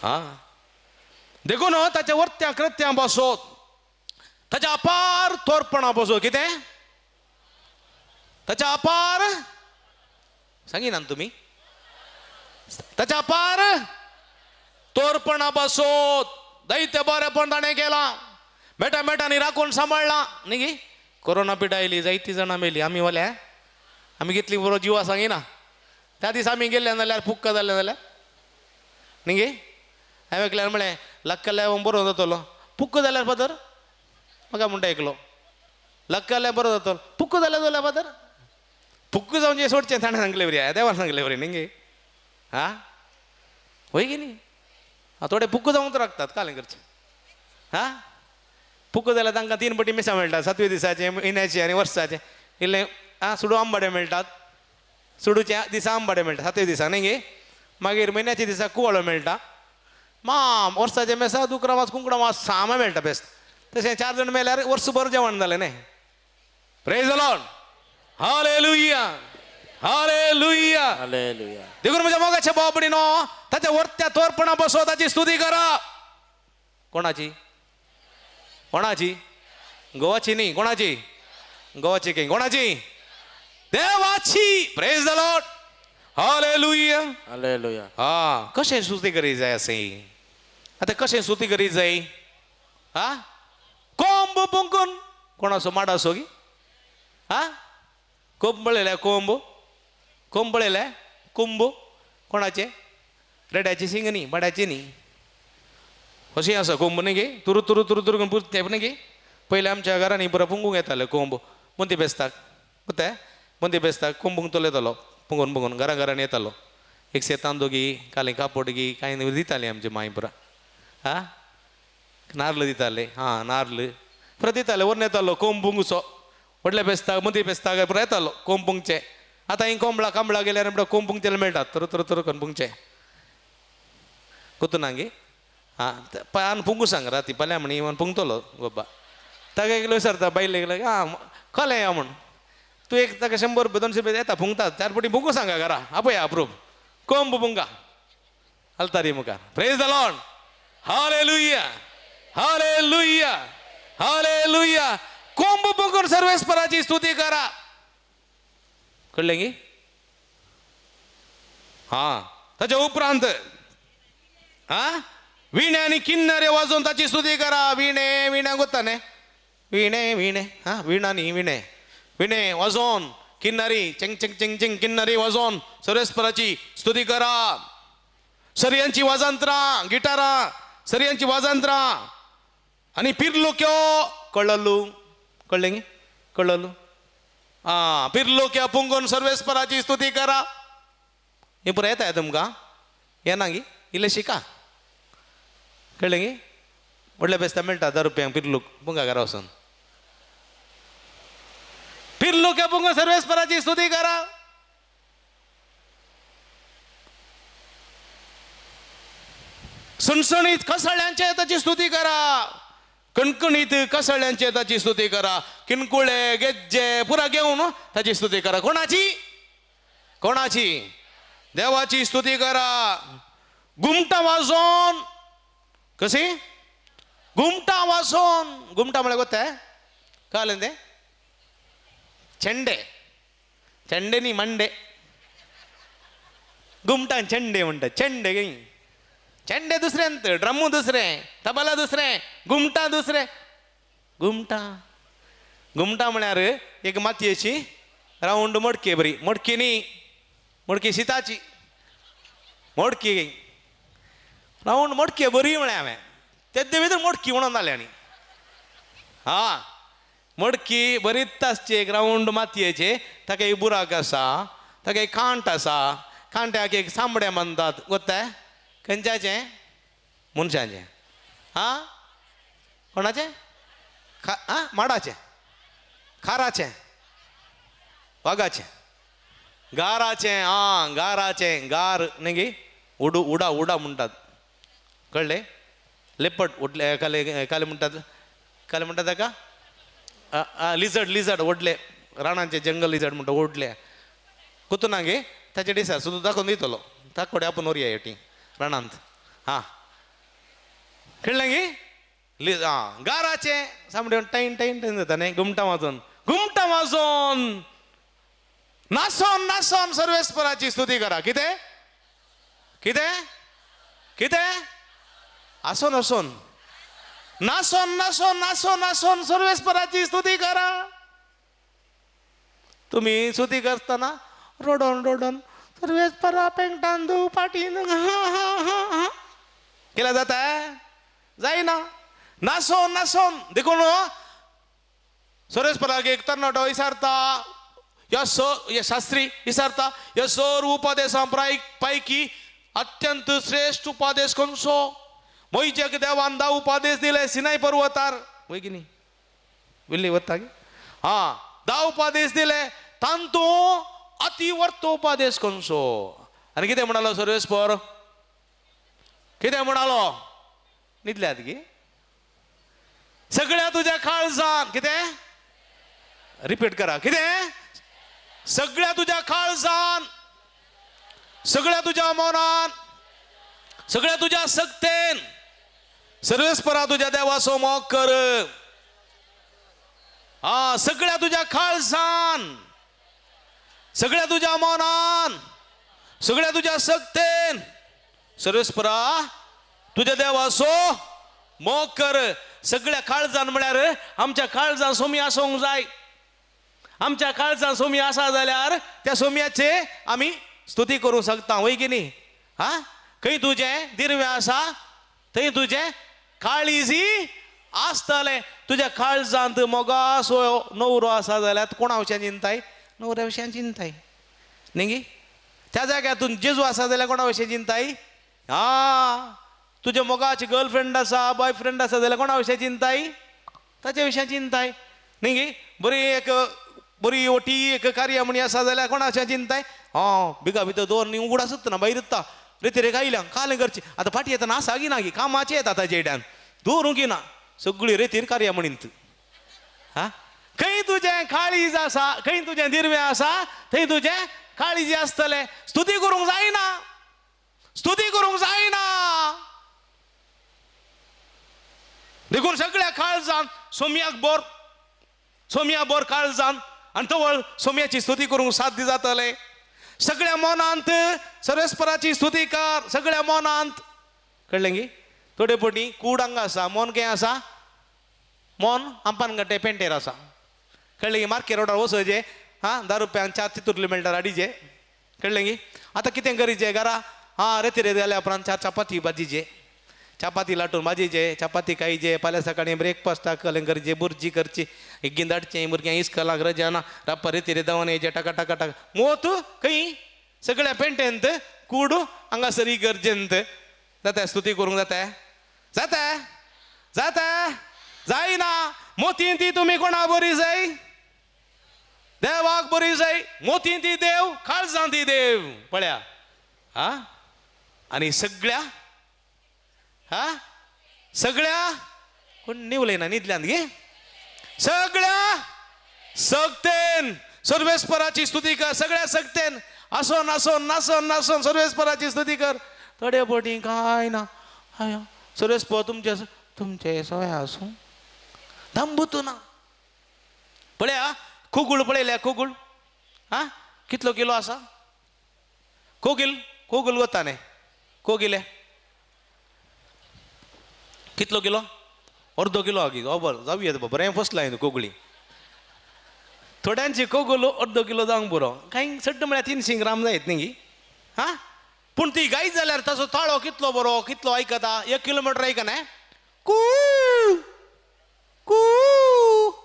हा देखून ताच्या वर्त्या कृत्यां पासत, ताच्या अपार थोरपणा पासत, कितें ताच्या अपार सांगिना तुमी, ताच्या अपार तोरपणा पासत दैत्य बरेपण ताणें केलां, मेटा मेटांनी राखून सांबाळ्ळां न्ही गी. कोरोना पिडा आयली, जायतीं जाणां मेली, आमी वल्या आमी कितली बरो जिवा सांगिना. त्या दिसा आमी गेल्ले जाल्यार पुक्का जालें जाल्यार न्ही गे. हांवें एकल्यान म्हळें लक्कल्यार बरो जातलो, पुक्क जाल्यार फादर म्हाका म्हणटा एकलो, लक्कल्यार बरो जातलो, पुक्क जाल्यार जाल्यार फादर पुक्क जावचें सोडचें ताणें सांगलें बरी, देवान सांगलें बरी न्ही गे. हा वय की न्ही, थोडे पुक्क जावंक राखतात कालें करचें. हा पुक्क जाल्यार तांकां 3 पटी मिसां मेळटात, 7वे दिसाचें, म्हयन्याचें आनी वर्साचें. इल्लें आं सुडू आंबाडे मेळटात, सुडूच्या दिसा आंबाडे मेळटा 7वे दिसा न्ही गे. मागीर म्हयन्याच्या दिसा कुवाळो मेळटा, माम वर्साचें मेसा दुकरा मास कुंकडा मास सामा मेळटा बेस्ट. तशें 4 जाण मेल्यार वर्सभर जेवण जालें न्ही. Praise the Lord, hallelujah, hallelujah, hallelujah. देखून म्हज्या मोगाच्या भाव भयणीनो, ताच्या वर्त्या तोरपणा बसो ताची स्तुती करा. कोणाची? कोणाची? गोवाची न्ही, कोणाची? गोवाची की कोणाची? देवाची. Praise the Lord, hallelujah, hallelujah. हा कशें स्तुती करी जाय असें? आतां कशें स्तुती करी जाय? हा कोंब पुंकून कोणाचो माडासो की? हा कोंब पळयल्या? कोंब कोंब पळयल्या? कुंब कोणाचे? रेड्याची शिंग न्ही, बाड्याची न्ही, अशीं आसा कोंब न्ही गे. तुरू तुरू तुरू तुरू पुरते न्ही गे. पयलीं आमच्या घरांनी पुरो पुंगूंक येताले कोंब, मोंती बेसताक कोते मोंती बेसताक कोंब पुंगतलो येतालो, पुंगून पुंगून घरां घरांनी येतालो. एक शेतान दोगी काले कापड गी कांय दिताली आमची माय पुरा. हा नार्ल दिताले, हा नार्ल पुरा दिताले, व्हरून येतालो कोंब पुंगचो. व्हडल्या बेसताक मोती बेसताक पुरा येतालो कोंब पुंगचे. आतां ही कोंबळा कांबळा गेल्यार म्हणटा कोंब पुंगचेले मेळटात, तर तर तर करून पुंगचे कोतूना गे. हा आनी पुंगू सांग राती पल्या म्हणी म्हण पुंगतलो गोबा. ताका एकलो विचारता बायल एकलो, आं कलें या म्हण तूं एक ताका 100 रुपया 200 रुपया येता पुंगता, 4 पटी पुंगू सांगा घरा आपया अप्रूप कोंब पुंगा अल्तारी मुखार. Praise the Lord, hallelujah, hallelujah, hallelujah. कोंब पुंगून सर्वेस्पराची स्तुती करा. कळ्ळें की? हा ताच्या उपरांत हा विणे आनी किन्नरे वाजोवन ताची स्तुती करा. विणे विण्या गोता न्ही, विणे विणे, हा विणा न्ही विणे, विणे वाजोवन Kinnari Cheng Cheng Cheng Cheng Kinnari वाजोवन सर्वेस्पराची स्तुती करा. सरयांची वाजंत्रां, गिटारां, सरयांची वाजंत्रां आनी पिर्लुक्यो कळलू, कळ्ळें गी? कळलू. आं पिर्लुक्या पुंगून सर्वेस्पराची स्तुती करा. हें पुरो येता तुमकां? येना गी? इल्लें शिका, कळ्ळें गी? व्हडल्या बेस्ता मेळटा 10 रुपयांक पिर्लूक, पुंगा घरा वचून पिर्लुक्या पुंगून सर्वेस्पराची स्तुती करा. सणसणीत कसळ्यांचे ताची स्तुती करा, कणकणीत कसळ्यांचे ताची स्तुती करा, किणकुळे गेज्जे पुरा घेवन ताची स्तुती करा. कोणाची? कोणाची? देवाची स्तुती करा. घुमटां वाजोवन, कशी घुमटां वाजोवन? घुमटां म्हळ्यार कोते कळ्ळें तें? चेंडे, चेंडे न्ही मांडे, घुमटां चेंडे म्हणटा, चेंडे गे. चेंडे दुसरें, ड्रमू दुसरें, तबला दुसरें, घुमटां दुसरें. घुमटां घुमटां म्हळ्यार एक मातयेची रावंड मडकी, बरी मडकी न्ही, मडकी शिताची मडकी, रावंड मडकी बरी म्हळ्यार हांवें तेद्दे भितर मडकी म्हणून जालें. आनी हा मडकी बरीच आसची, एक रावंड मातयेचे, ताका एक बुराक आसा, ताका एक कांट आसा, कांट्याक एक सांबडें बांदतात, गोत्ताय खंयच्याचें? मनशाचें. आं कोणाचें? आं माडाचें, खाराचें, वागाचें, गाराचें. आं गाराचें, गार न्ही गी, उडू उडा उडा म्हणटात, कळ्ळें? लेपट उडले काले काले म्हणटात, काले म्हणटात ताका लिजर्ड, लिजर्ड व्हडले रानांचे जंगल लिजर्ड म्हणटा व्हडले कुतुना गे. ताचे दिसा सुद्दां दाखोवन दितलो, ताकोडे आपूण व्हरया हेटी रानांत. हां कळ्ळें गी? आं, गाराचें सामकें टायन टायन टायन जाता न्ही, घुमटां वाजोवन घुमटां वाजोवन नासोन नासोन सर्वेस्पराची स्तुती करा. कितें कितें कितें? आसोन आसोन नासोन नासोन नासोन नासोन सर्वेस्पराची स्तुती करा. तुमी स्तुती करतना रडोन रडोन सर्वेस्परा पेंगटान धू पाटीन केल्या जाता? जायना. नासोन नासोन. देखून सर्वेस्पराक एक तरणाटो विचारता, या स या शास्त्री विचारता, या सर्व उपदेशां पैकी अत्यंत श्रेष्ठ उपदेश खंयचो? मोहिजेक देवान 10 उपदेश दिले सिनाय पर्वतार, वय की न्ही? विल्ली वता की? हा, 10 उपदेश दिले, तांतू अतिवर्त उपदेश खंयचो? आनी कितें म्हणालो सर्वेस्पर? कितें म्हणालो? न्हिदल्यात की? सगळ्या तुज्या काळजान. कितें? रिपीट करा. कितें? सगळ्या तुज्या काळजान, सगळ्या तुज्या मनान, सगळ्या तुज्या सक्तेन सर्वेस्परा तुज्या देवाचो मोग कर. हा, सगळ्या तुज्या काळजान, सगळ्या तुज्या मनान, सगळ्या तुज्या सक्तेन सर्वेस्परा तुज्या देवाचो मोग कर. सगळ्या काळजान म्हळ्यार आमच्या काळजान सोमी आसूंक जाय. आमच्या काळजान सोमी आसा जाल्यार त्या सोम्याचे आमी स्तुती करूंक शकता, वय की न्ही? हा, खंय तुजें दिरवें आसा थंय तुजें काळीजी आसतलें. तुज्या काळजांत मोगासो नवरो आसा जाल्यार कोणा विशयान चिंताय? नवऱ्या विशयान चिंताय न्ही गी? त्या जाग्यातून जेजू आसा जाल्यार कोणा विशयान चिंताय? हा, तुज्या मोगाची गर्लफ्रेंड आसा, बॉयफ्रेंड आसा जाल्यार कोणा विशयान चिंताय? ताच्या विशयान चिंताय न्ही गी? बरी एक बरी ओटी एक कार्य म्हणी आसा जाल्यार कोणा विशयान चिंताय? हां, बिगा भितर दोन न्ही उगडा सुत्तना भायर येता रेती रे आयल्या कालें करची आतां फाटी येतना आसा की ना गी कामाचें येता ताजे येड्यान दवरूंक ना सगळी रेतीर कार्या म्हणीत. हा, खंय तुजें काळीज आसा, खंय तुजें दिरवें आसा थंय तुजें काळीज आसतलें. स्तुती करूंक जायना, स्तुती करूंक जायना. देखून सगळ्या काळजान सोम्याक बोर, सोम्या बोर काळजान आनी तवळ सोम्याची स्तुती करूंक साध्य जातलें. सगळ्या मनांत सर्वेस्पराची स्तुती कर, सगळ्या मनांत. कळ्ळें गी? थोडे पटी कूड हांगा आसा, मन खंय आसा? मन आंपान पेंटेर आसा. कळ्ळें गी? मार्केट रोडार वचोवचें, हा, 10 रुपयांक 4 चितुरले मेळटा हाडीचे. कळ्ळें गी? आतां कितें करीचें घरा? हा, रेती रेती जाल्या उपरांत 4 चपाती भाजीचे, चपाती लाटून भाजीचे, चपाती खायचे. फाल्यां सकाळीं ब्रेकफास्टाक कलें करचें, बुर्जी करची, एगीन धाडचें भुरग्यांक इस्कॉलाक रजा ना, राप्पा रेती रे धांवन येयचें, टाका टाका टाका. मोत खंय सगळ्या पेंटेंत कूड हांगासर इगर्जेंत जाता. स्तुती करूंक जाता? जाता? जाता? जायना. मोतीन ती तुमी कोणा बरी जाय? देवाक बरी जाय. मोतीन ती देव, काळजां ती देव. पळया, हा, आनी सगळ्या, हा, सगळ्या कोण निवलयना न्हिदल्यान गे? सगळ्या सक्तेन सर्वेस्पराची स्तुती कर. सगळ्या सक्तेन आसोन आसोन नासोन नासोन सर्वेस्पराची स्तुती कर. थोडे पटी काय ना, हय सर्वेस्पर तुमचे तुमचे सोय आसूं दांबुतू ना. पळया कोगूळ पळयल्या, कोगूळ हा कितलो किलो आसा? कोगील, कोगूल वता न्ही, कोगिले कितलो किलो? अर्दो किलो आगी बरें जावं येता, बरें फसलां हांवें कोगळी. थोड्यांची कोगूल अर्दो किलो जावंक पुरो, कांय सड्ड म्हळ्यार 300 ग्राम जायत न्ही गी? हा, पूण ती गायत जाल्यार ताचो ताळो कितलो बरो, कितलो आयकता? 1 किलोमिटर आयकना? कू कू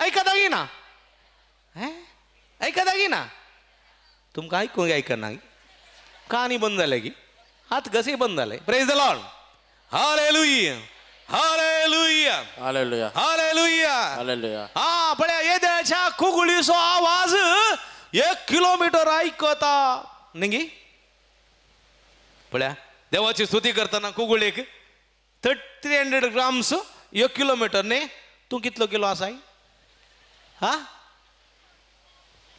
आयकता की ना? हें आयकता की ना? तुमकां आयकूंक आयकना? कानी बंद जाले की? हात घसे बंद जाले. Praise the Lord. Hallelujah, hallelujah, hallelujah, hallelujah, hallelujah. हा, पळया येद्याच्या कुगुळीचो आवाज 1 किलोमिटर आयकता न्ही गी? पळया देवाची स्तुती करतना कुगुळेक 300 ग्राम्स 1 किलोमिटर न्ही? तूं कितलो किलो आसाय? हा,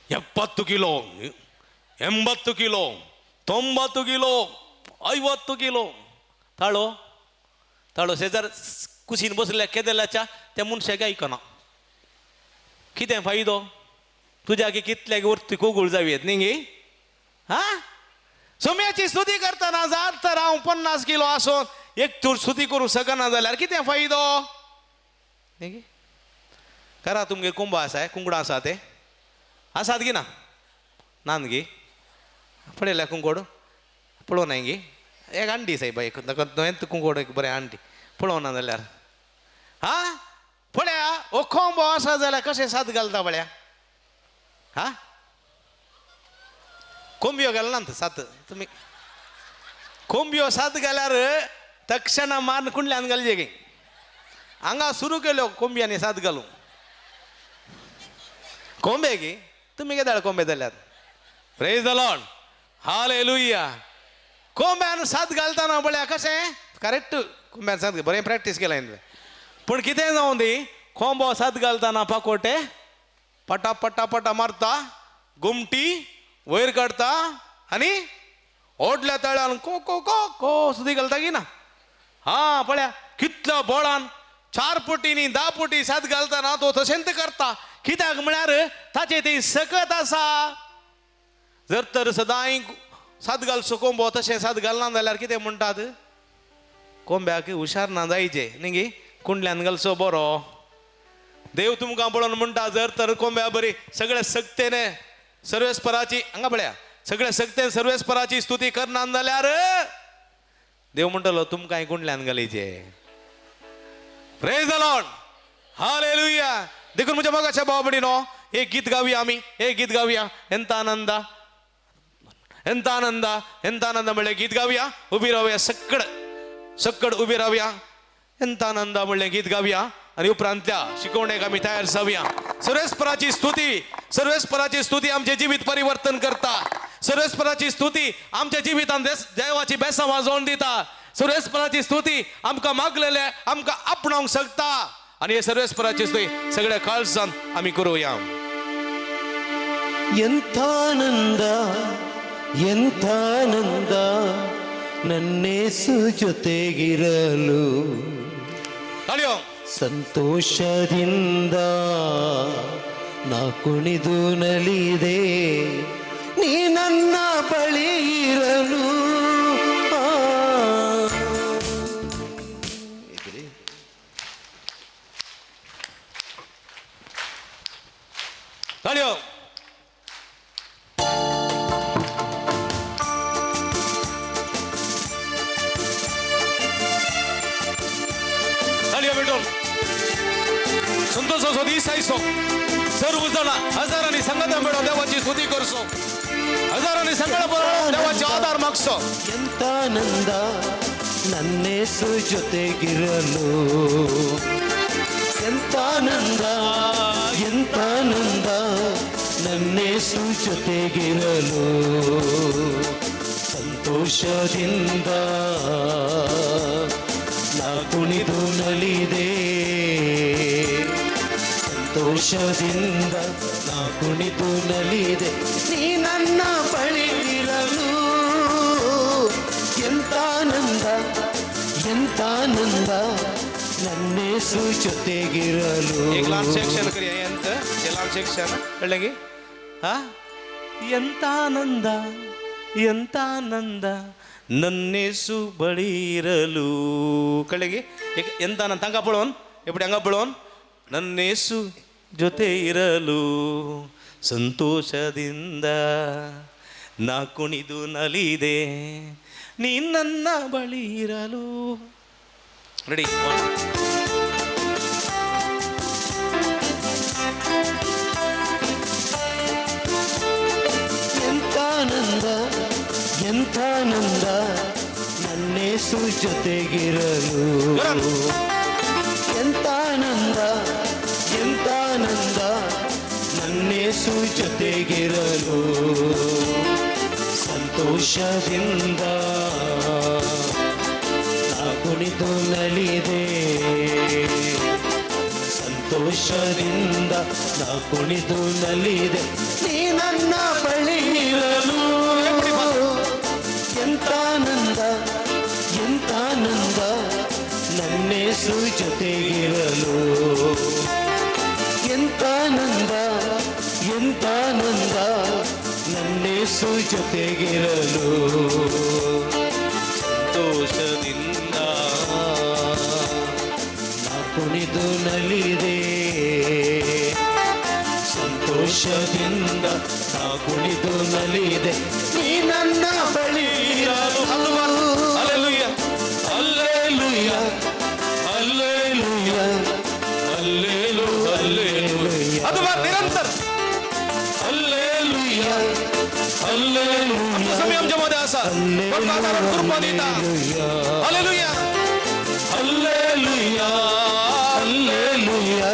70 ಕಿಲೋ, 80 ಕಿಲೋ, 90 ಕಿಲೋ, 50 ಕಿಲೋ. ತಾಳು ताळो शेजार कुशीन बसल्या केदेल्याच्या त्या मनशाक आयकना. कितें फायदो तुज्या कितल्याक वरती कोगूळ जावयेत न्ही गे. हा सोम्याची स्तुती करतना जर तर हांव 50 किलो आसून एक तूर स्तुती करूंक शकना जाल्यार कितें फायदो न्ही गे. करा तुमगेर कोंबो आसा, कुंकडां आसा, ते आसात गी ना नान गी पळयल्या कुंकोड पळोवना गी एक आंडी सायबा एक न्हय कुंकोड एक बरें आंडी पळोवना जाल्यार हा पळया हो कोंबो आसा जाल्यार कशें साद घालता पळया. हा कोंबयो घालना सात तुमी कोंबयो सात घाल्यार तक्षणा मारून कुंडल्यान घालचे गे. हांगा सुरू केल्यो कोंबयांनी सात घालूं कोंबे गी तुमी केदाळ कोंबे जाल्यात. Praise the Lord, hallelujah. कोंब्यान सात घालतना पळया कशें करेक्ट कोंब्यान सात बरें प्रॅक्टीस केलां हांवें. पूण कितें जावं दी कोंबो सात घालतना पाकोटे पटा पटा पटा मारता, गुमटी वयर काडता आनी ओडल्या तळ्यान को को को को सुदी घालता की ना. हा पळया कितल्या बोळान 4 पटींनी 10 पटी सात घालतना तो तशेंच करता. कित्याक म्हळ्यार ताचे ती सकत आसा. जर तर सदांय सात घालचो कोंबो तशें सात घालना जाल्यार कितें म्हणटात कोंब्याक हुशार ना जायचे न्ही गी, कुंडल्यान घालचो बरो. देव तुमकां पळोवन म्हणटा जर तर कोंब्या बरी सगळे सक्तेने सर्वेस्पराची हांगा पळया सगळे सक्तेन सर्वेस्पराची स्तुती करना जाल्यार देव म्हणटलो तुमकां कुंडल्यान घालीचे. Praise the Lord, hallelujah. देखून म्हज्या मोगाच्या भाव भयणीनो एक गीत गावया आमी, एक गीत गावया एंता आनंदा एंता आनंदा एंता आनंदा म्हणलें गीत गावया. उबी रावया सक्कड सक्कड उबी रावया, एंता आनंदा म्हणलें गीत गावया आनी उपरांतल्या शिकवणेक आमी तयार जावया. सर्वेस्पराची स्तुती, सर्वेस्पराची स्तुती आमचें जिवीत परिवर्तन करता. सर्वेस्पराची स्तुती आमच्या जिवितान देवाची बेसां वाजोवन दिता. सर्वेस्पराची स्तुती आमकां मागलेले आमकां आपणावंक शकता. आनी हे सर्वेस्पराची स्तुती सगळ्या काळजान आमी करुया. ಎಂಥಾನಂದ ಎಂಥಾನಂದ ನನ್ನೇಸು ಜೊತೆಗಿರಲು, ಸಂತೋಷದಿಂದ ನಾ ಕುಣಿದು ನಲಿದೆ, ನೀ ನನ್ನ ಬಳಿ ಇರಲು. संतोषाचो दीस आयचो. सर्व जाणां हजारांनी संगता मेळोवन देवाची स्तुती करचो, हजारांनी संगता मेळोवन देवाचे आधार मागचो. ಎಂತಾನಂದ ನನ್ನೇಸು ಜೊತೆಗಿರಲು, ಎಂತಾನಂದ ಎಂತಾನಂದ ನನ್ನೇಸು ಜೊತೆಗಿರಲು, ಸಂತೋಷದಿಂದ ನಾ ಕುಣಿದು ನಲಿದೆ, ಸಂತೋಷದಿಂದ ನಾ ಕುಣಿದು ನಲಿದೆ, ನೀ ನನ್ನ ಬಳಿ ಇರಲು. ಎಂತಾನಂದ ಎಂತಾನಂದ ನನ್ನೇಸು ಜೊತೆಗಿರಲು. सेक्शन करूया ಎಂತ ಲಾಂಗ್ ಸೆಕ್ಷನ್ कळ्ळें की हा ಎಂತಾನಂದ ಎಂತಾನಂದ ನನ್ನೇಸು ಬಳಿ ಇರಲು ಕಳ್ಳೆಗೆ ಎಂತ ನನ್ನ ತಂಗ ಪಳೋನ್ ಎಪ್ಪಡಿ ಹಂಗ ಪಳೋನ್ ನನ್ನೇಸು ಜೊತೆ ಇರಲು ಸಂತೋಷದಿಂದ ನಾ ಕುಣಿದು ನಲಿದೆ, ನೀ ನನ್ನ ಬಳಿ ಇರಲು. ರೆಡಿ. ಎಂತಾನಂದ ಎಂತಾನಂದ ನನ್ನೇಸು ಜೊತೆಗಿರಲು, ಎಂತಾನಂದ ಎಂತಾನಂದ ನನ್ನೇಸು ಜೊತೆಗಿರಲು, ಸಂತೋಷದಿಂದ ನಾ ಕುಣಿದು ನಲಿದೆ, ಸಂತೋಷದಿಂದ ನಾ ಕುಣಿದು ನಲಿದೆ, ನೀ ನನ್ನ ಬಳಿ ಇರಲು. ಎಂತಾನಂದ ಎಂತಾನಂದ ನನ್ನೇಸು ಜೊತೆಗಿರಲು. ಎಂತಾನಂದ, ಎಂತಾನಂದ, ನನ್ನೇಸು ಜೊತೆಗಿರಲು. ಸಂತೋಷದಿಂದ ನಾ ಕುಣಿದು ನಲಿದೆ, ಸಂತೋಷದಿಂದ ನಾ ಕುಣಿದು ನಲಿದೆ, ನೀ ನನ್ನ ಬಳಿ ಇರಲು. Hallelujah. Alleluia, alleluia, ಅಲ್ಲೇಲು, alleluia. ಅಥವಾ ನಿರಂತರ. ಅಲ್ಲೇಲುಯ, ಅಲ್ಲೇಲುಯ. ಸಮಯ आमच्या आसा आधारान कृपा दिता. Hallelujah. Alleluia, alleluia,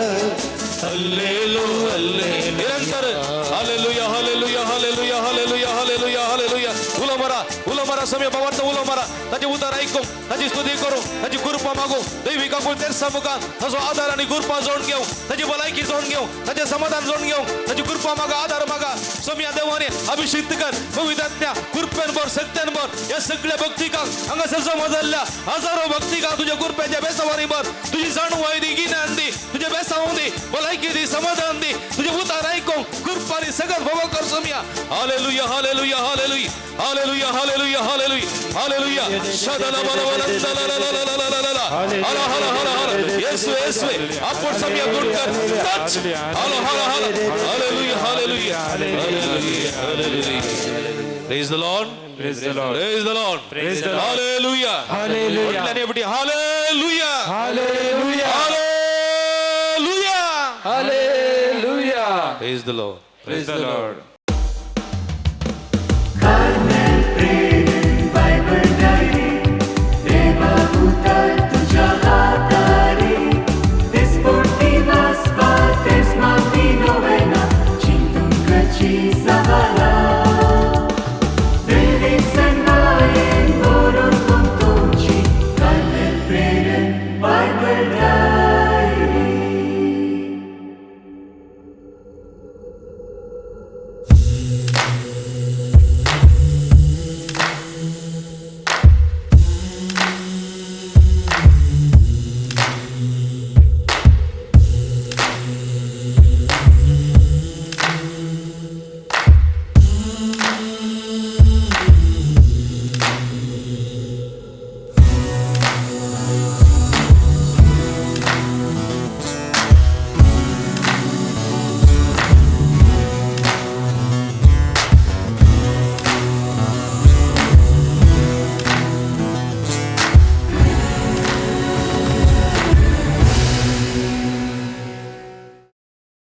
ಅಲ್ಲೇಲು, ಅಲ್ಲೇಲು. ನಿರಂತರ. Hallelujah, hallelujah, hallelujah, hallelujah, hallelujah, hallelujah. उलो मारा, उलो मारा, समय भावार्थ उलो मारा. ताचे उतार आयकूंक, ताची स्तुती करूंक, ताची कृपा मागूंक. दैवी काकूळ तेरसा मुखार ताचो आदार आनी कृपा जोडून घेवंक, ताची भलायकी जोडून घेवंक, ताचें समाधान जोडून घेवंक, ताची कृपा मागा, आदार मागा. सोमया देवाने अभिषिक्त कर, पवित्रात्म्या कृपेन भर, सत्यान भर. ह्या सगळ्या भक्तिकांक हांगासर जमा जाल्ल्या हजारो भक्तिकांक तुज्या कृपेच्या बेसावानी भर. तुजी जाणवाय दी, गिन्यान दी, तुज्या बेसावं दी, भलायकी दी, समाधान दी. तुझे उतार आयकूंक कृपा आनी सगळं भोगो कर Somaiya. Hallelujah, hallelujah, hallelujah, hallelujah, hallelujah, hallelujah, hallelujah. शदल बल बल दल ल ल ल ल ल ल. हला हला हला हला. येसु, येसु, आपण समीया गुण कर. टच. हला हला हला. Hallelujah, hallelujah, hallelujah, hallelujah. Praise the Lord. Praise the Lord. Praise the Lord. Praise the Lord. Hallelujah. Hallelujah. म्हटल्याने एवढी hallelujah. Hallelujah. Hallelujah. Hallelujah. Praise the Lord. Praise the Lord.